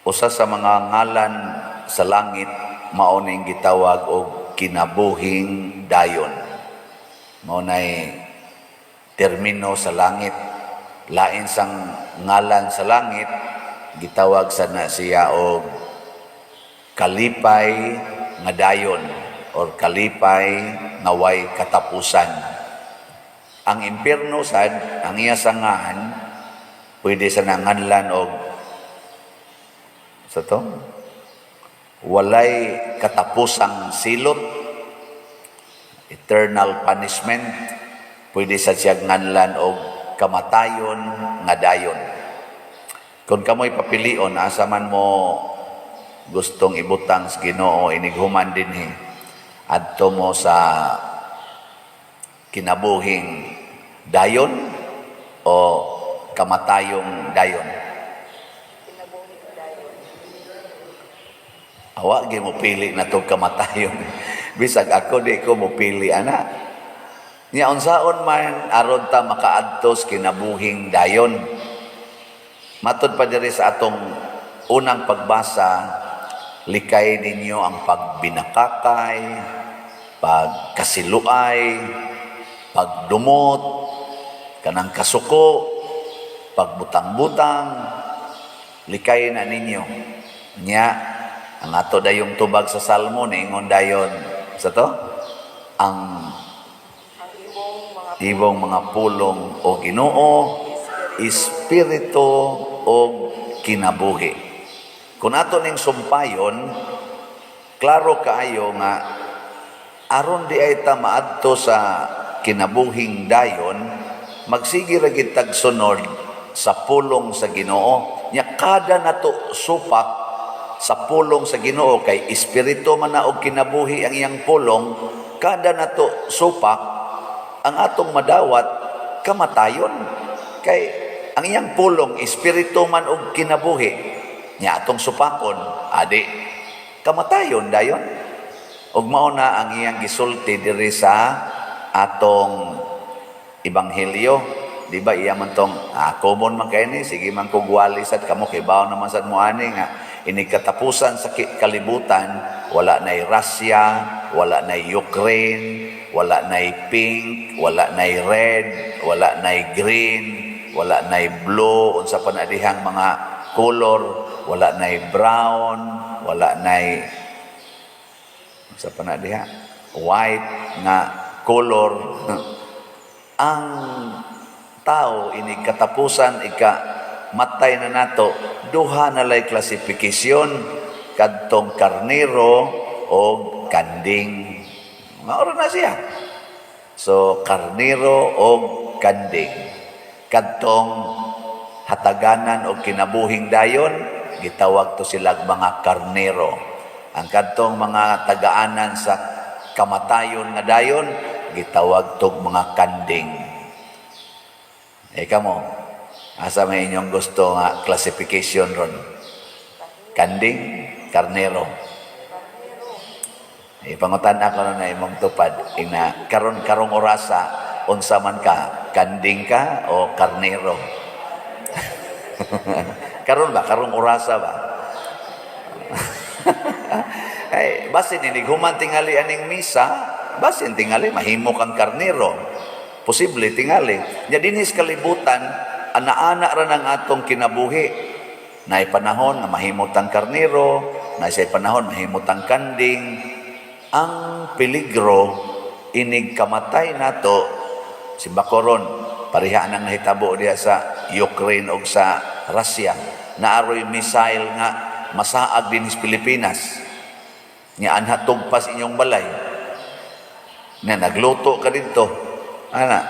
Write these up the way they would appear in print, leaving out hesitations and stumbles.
Usa sa mga ngalan sa langit mao ning gitawag og kinabuhing dayon. Mao nay termino sa langit. Lain sang ngalan sa langit, gitawag sa na siya og kalipay nga dayon or kalipay nga way katapusan. Ang impierno sad, ang iya sangahan, pwede sa nanganlan og sa to walay katapusang silot, eternal punishment. Pwede sa siya nganlan og kamatayon nga dayon. Kung kamoy papilion, asa man mo gustong ibutang sa Ginoo inighuman dinhi? Adto mo sa kinabuhing dayon o kamatayong dayon? Kinabuhing dayon. Awa gyud mo pili na to kamatayon. Bisag ako, di ko mo pili ana. Nya unsaon man aron ta makaadto sa kinabuhing dayon? Matod pa diri sa atong unang pagbasa, likay ninyo ang pagbinakakay, pagkasiluay, pagdumot, kanang kasuko, pagbutang-butang, likay na ninyo. Nya, ang ato dayong tubag sa Salmo, niingon dayon, sa to, ang Ang imong mga imong mga pulong o Ginoo, espiritu o kinabuhi. Kung ato ning sumpayon, klaro kaayo nga aron di ay ta maadto sa kinabuhing dayon, magsige ra gid tag sunod sa pulong sa Ginoo. Nya kada nato supak sa pulong sa Ginoo, kay espiritu man na og kinabuhi ang iyang pulong, kada nato supak, ang atong madawat kamatayon, kay ang iyang pulong espiritu man og kinabuhi. Nya atong supakon, adi kamatayon dayon. Ug mao na ang iyang gisulti diri sa atong ebanghelyo. Di ba iya man tong common man kay ni, sige man kog wali sad kamo, kay bawo naman sad mo ani nga ini katapusan sa kalibutan, wala nay Russia, wala nay Ukraine, wala nay pink, wala nay red, wala nay green, wala nay blue, unsa pa na dihang mga color, wala nay brown, wala nay unsa pa na diha, white nga color. Ang tao ini katapusan, ika matay na nato, duha na lay classification, kadtong karnero o kanding. Mao na siya. So karnero o kanding. Kadtong hataganan og kinabuhing dayon, gitawag to silag mga karnero. Ang kadtong mga tagaanan sa kamatayon nga dayon, gitawag tog mga kanding. Eh kamo, asa may inyong gusto nga classification ron? Kanding, karnero? Eh, pangutan ako na imong tupad, ina karon, karong orasa, unsa man ka, kanding ka o karnero? Karon ba, karong orasa ba? Ay, basin inig human tingali aning misa, basin tingali mahimo kang karnero. Posible tingali. Nya dinhi sa kalibutan, ana-ana ra ng atong kinabuhi. Naay panahon nga mahimo tang karnero, naay say panahon mahimo tang kanding. Ang peligro inig kamatay nato, si Bacoron, pareha nang nahitabo diha sa Ukraine og sa Russia. Naaroy missile nga masaag din sa Pilipinas. Nga anha tugpas inyong balay. Na nagluto ka didto. Ana,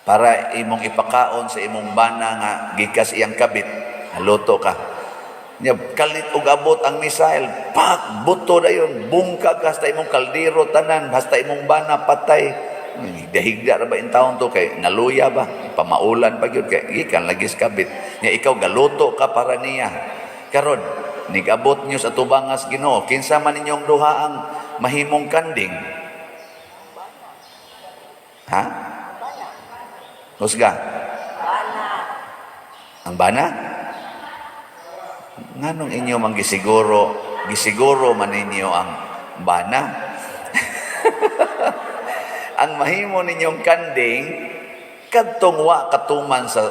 para imong ipakaon sa imong bana nga gikas iyang kabit, naluto ka. Nya kalit og abot ang missile, pak, buto dayon, bungkag hasta imong kaldero tanan, hasta imong bana patay. Dahigda ra ba in taon to kay naluya ba? Pamaulan pa gyud kay gikan lagi sa kabit. Nya ikaw galuto ka para niya. Karon, nigabot niyo sa tubangas Ginoo, kinsa man ninyong duha ang mahimong kanding? Ha? Husga. Bana. Ang bana? Nganong inyo man gisiguro, gisiguro man ninyo ang bana? Ang mahimo ninyong kanding, kadtong wa katuman sa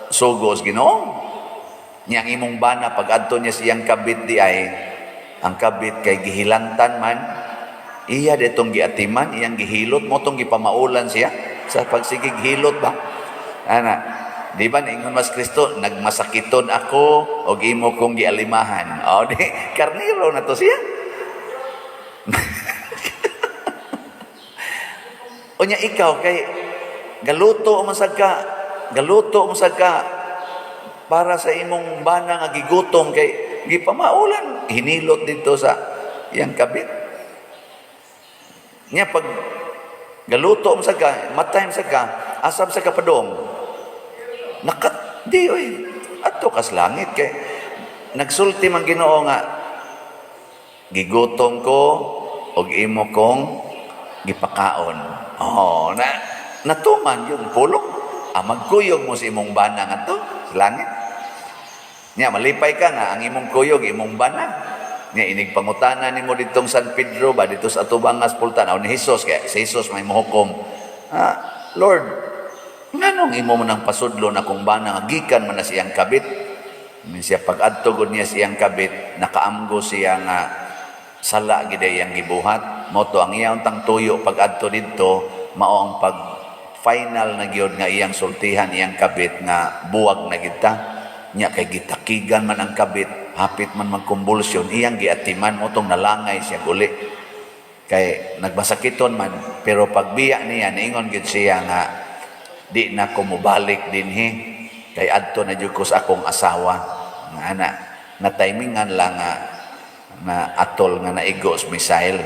sugo sa Ginoo. Nya ang imong bana, pag adto niya siyang kabit di ay, ang kabit kay gihilantan man, iya ditong giatiman, iyang gihilot mo tong gipamaulan siya sa pagsigig hilot ba. Ana, di ba niingon mas Kristo, "Nagmasakiton ako og imo kong gialimahan"? O di karniro na to siya. Unya ikaw kay galuto man sad ka, galuto man sad ka para sa imong bana nga gigutom kay gipamaulan, hinilot dito sa iyang kabit. Nya pag galuto man sad ka, matay man sad ka, asam sa ka padong? Nakat di oy, adto kas langit kay nagsulti man Ginoo nga "Gigutom ko og imo kong gipakaon." Oh, na natuman yung pulong. Ah, magkuyog mo sa imong bana ngadto sa langit. Nya malipay ka nga ang imong kuyog imong bana. Nya inig pangutana nimo ditong San Pedro ba dito sa atubangas pultan ni Jesus, kay si Jesus may mohukom. "Ah, Lord, nganong imo man ang pasudlo na kung bana nga gikan man na siyang kabit?" Min siya, pag adto gud niya siyang kabit, nakaamgo siya nga sala gid iyang gibuhat. Mo to ang iyang tang tuyo pag adto didto mao ang pag final na gyud nga iyang sultihan iyang kabit nga buwag na gid ta. Nya kay gitakigan man ang kabit, hapit man magkumbulsyon, iyang giatiman, mo tong nalangay siya guli. Kay nagmasakiton man, pero pagbiya niya, niingon gid siya nga di na ko mobalik dinhi kay adto na jud ko sa akong asawa. Nga ana, na timingan lang nga na atol nga naigo sa missile.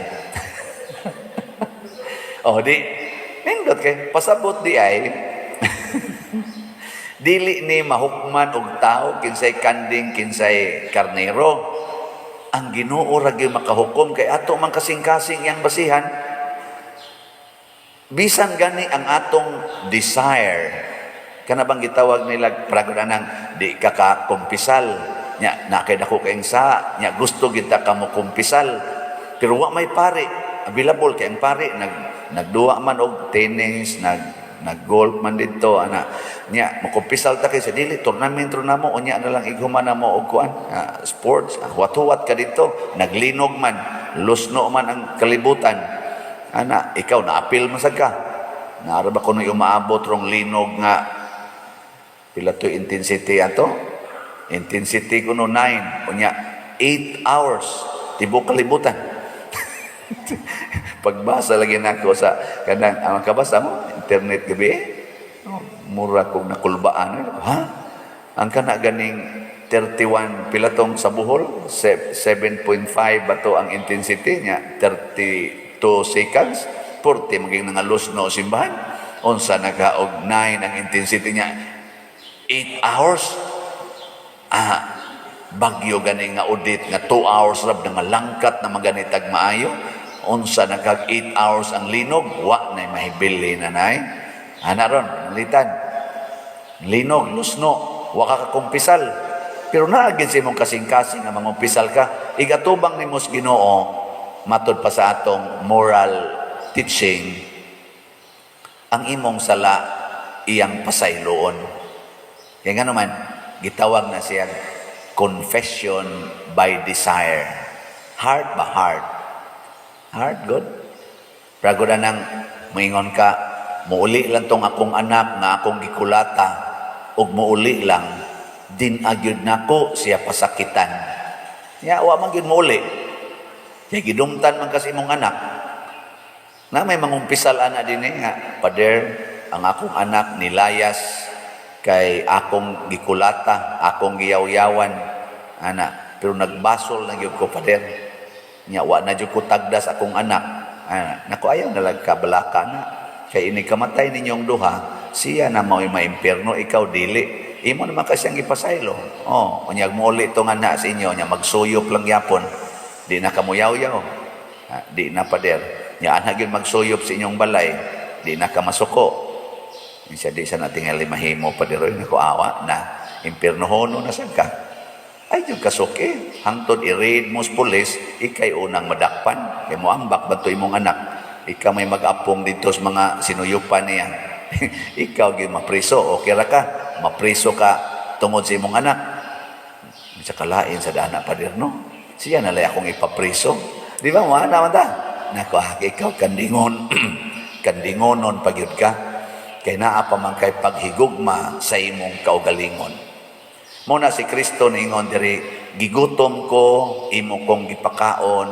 Oh, di nindot kay pasabot di ay dili ni mahukman og tao kinsay kanding, kinsay karnero. Ang Ginoo ra gyud makahukom kay ato man kasing-kasing iyang basihan. Bisan gani ang atong desire, kana bang gitawag nila pragod anang di ka kakumpisal nya, na kay dako kayong sa nya, gusto kita ka mo kumpisal pero wa may pare available kay ang pare nagduwa man og tennis, nag golf man didto ana. Nya mokumpisal ta kay sa dili tournament ro namo, unya na lang ighuman na mo og kuan, sports. Huwat-huwat ka didto, naglinog man, lusno man ang kalibutan ana, ikaw naapil man sad ka. Naara ba kuno umaabot rong linog nga pila to intensity ato? Intensity kuno 9, unya 8 hours tibok kalibutan. Pagbasa lagi nako sa kanang ang kabasa mo internet gabi eh. Oh, mura kong nakulbaan. Ha, ang kana ganing 31 pila tong sa Bohol, 7.5 ba to ang intensity niya, 32 seconds, 40 maging nangalusno simbahan. Unsa nagaog 9 ang intensity niya, 8 hours? Ah, bagyo gani nga Odette nga 2 hours rab nga langkat na maganitag maayo, unsa nagkag 8 hours ang linog? Wa na mahibili na nay ana ron litan linog, lusno, wa ka kakumpisal pero naa gid sa imong kasing-kasing nga mangumpisal ka. Igatubang nimo sa Ginoo, matod pa sa atong moral teaching, ang imong sala iyang pasayloon. Kaya nga naman gitawag na siya confession by desire. Heart ba, heart? Heart, good. Pragod nang moingon ka, "Muuli lang tong akong anak nga akong gikulata, ug muuli lang, din agyud nako siya pasakitan." Ya, wa man gyud muuli. Kay gidumtan man kasi imong anak. Na may mangumpisal ana din eh, nga, "Pader, ang akong anak nilayas kay akong gikulata, akong giyawyawan, ana, pero nagbasol na gyud ko, Pader. Nya wa na jud ko tagdas akong anak." Ana, nako, ayaw na lang kabalaka na. Kay ini kamatay ninyong duha, siya na mao'y maimpierno, ikaw dili. Imo naman kasi ang ipasaylo. Oh, unyag mo uli tong anak sa inyo, nya magsuyop lang yapon. Di na kamuyaw-yaw. Ah, di na, Pader. Nya ana gyud magsuyop sa inyong balay, di na ka masuko. Minsan di sa natingali mahimo, Pader. Oy, nako, awa na. Impiernohono na sad ka. Ay yung kasuki, hangtod i-raid mo sa pulis, ikay unang madakpan. Kay mo ambak ba to imong anak? Ikaw may mag-apong dito sa mga sinuyupan niya. Ikaw gyud mapriso, okay ra ka. Mapriso ka tungod sa imong anak. Sa kalain sa dana, pader, no? Siya nalay akong ipapriso. Di ba, mo naman ta? Nako, ah, ikaw kandingon. Kandingonon pagyud ka. Kay naa pa man kay paghigugma sa imong kaugalingon. Muna si Kristo niingon diri, "Gigutom ko, imo kong gipakaon,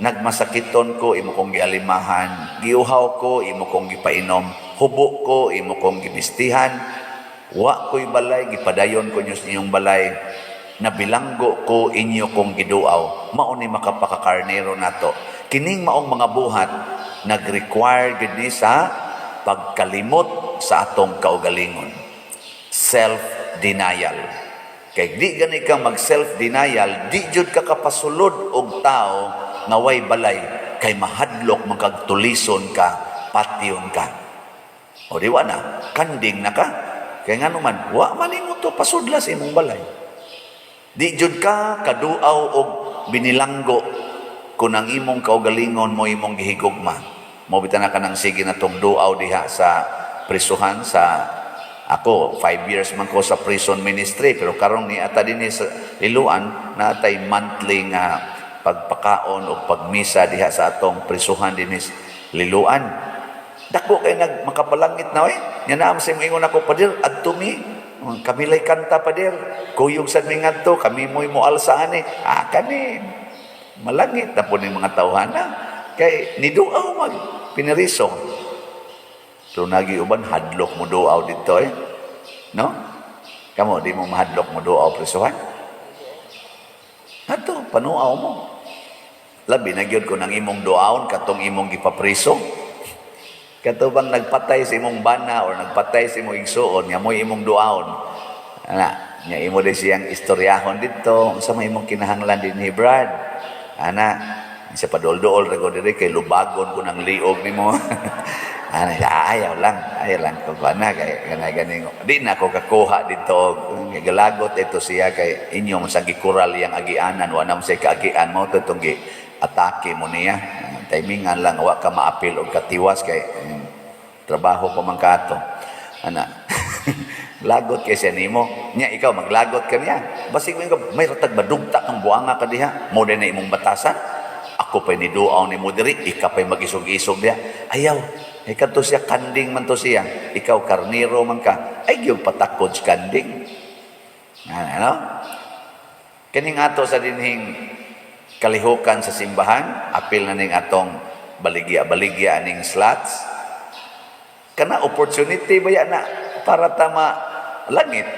nagmasakiton ko, imo kong gialimahan, giuhaw ko, imo kong gipainom, hubo ko, imo kong gibistihan, wa ko'y balay, gipadayon ko niyo sa inyong balay, nabilanggo ko, inyo kong giduaw." Mao ni makapakakarnero nato. Kining maong mga buhat nag-require gid ni sa pagkalimot sa atong kaugalingon. Self-denial. Kay di gani ka mag self-denial, di jud ka kapasulod og tao nga way balay kay mahadlok man kag tulison ka, patyon ka. O di wa na, kanding na ka. Kay ngano man, wa man nimo to pasudla sa imong balay. Di jud ka kaduaw og binilanggo kung ang imong kaugalingon mo imong gihigugma. Mo bitan na kanang sige na tong duaw diha sa prisuhan sa ako, 5 years man ko sa prison ministry, pero karon ni ata dinhi sa Liloan, naatay monthly nga pagpakaon o pagmisa diha sa atong prisuhan dinhi sa Liloan. Dako kay nag makapalangit na oy. Nya naam sa ingon ako, "Pader, adto mi. Kami lay kanta, pader. Kuyog sad mi ngadto, kami mo'y moalsa ani." Ah, kani malangit na po ni mga tawhana. Kay niduaw mag piniriso. Pero nagi uban hadlok mo duaw dito eh. No? Kamo di mo mahadlok mo duaw prisuhan? Ato, panuaw mo. Labi na gyud kung ang imong duaon katong imong gipapriso. Kato bang nagpatay sa imong bana or nagpatay sa imong igsuon nga mo'y imong duaon. Ana, nya imo din siyang istoryahon dito, unsa may imong kinahanglan dinhi, Brad? Ana, sa padol-dool ra ko diri kay lubagon ko ng liog nimo. Ana, ayaw lang, ayaw lang ko ana kay kana gani di na ako kakuha dito, galagot ito siya kay inyong sa gikural yang agianan, wa na mo say kaagian mo to itong gi atake mo niya. Timingan lang wa ka maapil og katiwas kay trabaho pa man kato. Ana. Lagot kay siya nimo. Nya ikaw maglagot ka niya. Basig mo ka may ratag madugta kang buanga ka diha. Mo na imong batasan. Ako pa'y niduaw ni mo diri, ika pa'y magisog-isog diha. Ayaw. Ikaw to siya, kanding man to siya. Ikaw, karniro man ka. Ay, gyud patakod sa kanding. Ano? Kining ato sa dinhing kalihukan sa simbahan, apil na ning atong baligya-baligya ning slots. Kana opportunity ba na para tama langit.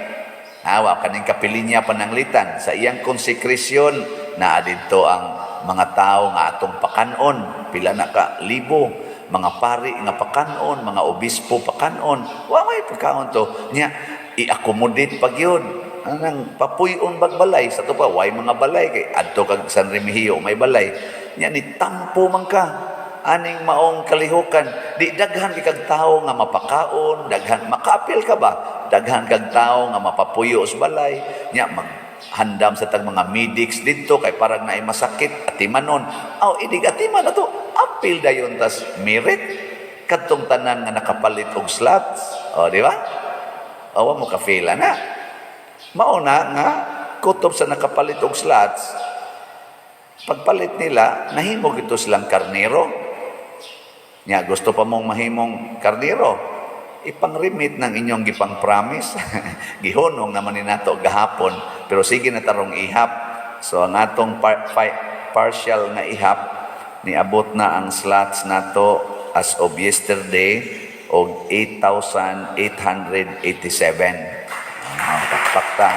Awa kaning kapilinya pananglitan sa iyang konsekresyon na didto ang mga tao nga atong pakanon, pila na ka libo, mga pari nga pakanon, mga obispo pakanon, wa may pagkaon to nya i-accommodate pag yun anang papuy-on bag balay sa to pa way mga balay kay adto kag San Remigio may balay nya ni tampo man ka aning maong kalihukan. Di daghan kay kag tawo nga mapakaon, daghan makaapil ka ba, daghan kag tawo nga mapapuyo sa balay nya maghandam sa tag mga medics didto kay parang naay masakit atimanon. Aw idig atiman ato, apil dayon tas merit kadtong tanan nga nakapalit og slots. O di ba, awa mo ka feel na mao na nga kutob sa nakapalit og slots, pagpalit nila nahimo gito silang karnero. Nya gusto pa mong mahimong karnero, ipang-remit ng inyong gipang promise. Gihunong naman ni nato gahapon, pero sige na tarong ihap. So ang atong partial nga ihap, niabot na ang slots nato as of yesterday og 8,887. Ah, pakpak ta.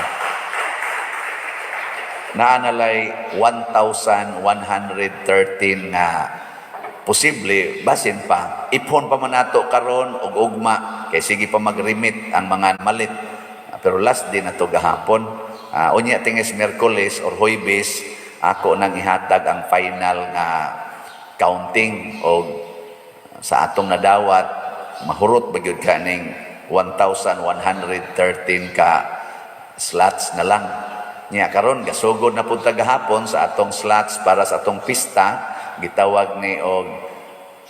Naa nalay 1,113 nga posible basin pa iphon pa man nato karon og ugma kay sige pa mag-remit ang mga malit. Pero last day na to gahapon. Unya tinges Miyerkules or Huwebes ako nang ihatag ang final nga counting og sa atong nadawat mahurot ba gyud ka ning 1,113 ka slots na lang. Nya karon gasugod na pud ta gahapon sa atong slots para sa atong pista, gitawag ni og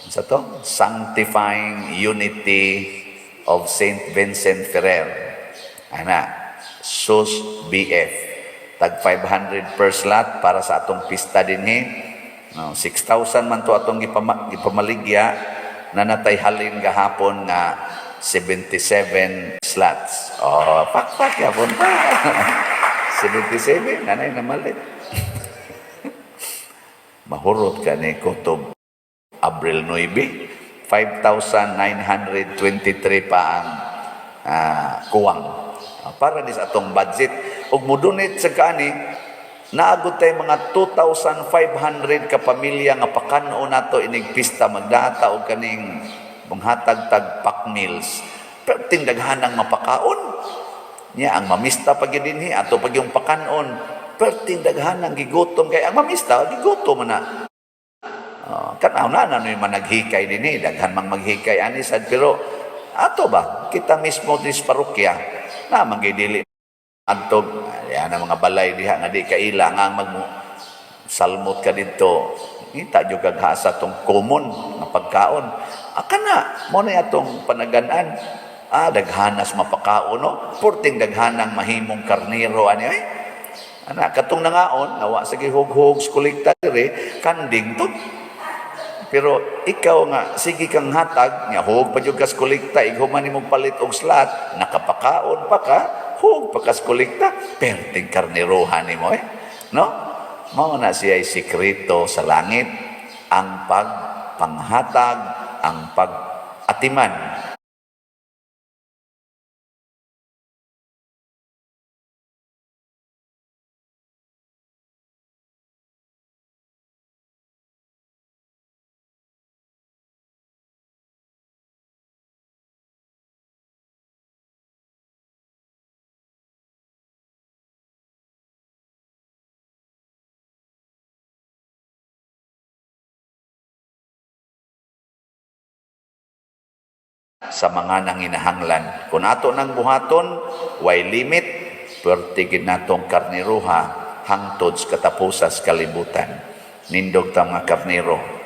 sa to Sanctifying Unity of Saint Vincent Ferrer. Ana, SUS BF. Tag 500 per slot para sa atong pista dinhi. No, 6,000 man to atong gipamaligya na natay halin gahapon nga 77 slots. Oh, pakpak yapon pa. 77, nanay namalit. Mahurot ka ni Kutob Abril 9, 5,923 pa ang kuwang. Para ni sa atong budget. Ug mo-donate sa kaani, naagod tay mga 2,500 ka pamilya nga pakan-o nato inig pista, magdata og kaning manghatag tag pack meals. Pero daghanang mapakaon. Nya ang mamista pag dinhi ato pag yung pakanon. Perting daghanang gigutom kay ang mamista gigutom man na. Kanaw na na yung managhikay dinhi, daghan mang maghikay ani sad, pero ato ba kita mismo dis parokya na manggidili adto yan ang mga balay diha nga di kaila nga ang magmo salmot ka didto, ngita jud kag hasa tong common nga pagkaon. Kana mo na atong panagan-an. Daghanas mapakaon, no, purting daghanang mahimong karnero ani ay. Ana katong nangaon nga wa sa gihughog kolekta diri, kanding to. Pero ikaw nga sige kang hatag nga hug pa jud kas kolekta, ighuman nimo palit og slot, nakapakaon pa ka, hug pa kas kolekta, perting karnerohan nimo eh. No? Mao na siya ay sikreto sa langit, ang pagpanghatag, ang pag-atiman sa mga nanginahanglan. Kung ato nang buhaton, way limit, puwerte gid natong karniruha hangtod sa katapusas kalibutan. Nindog ta mga karniro.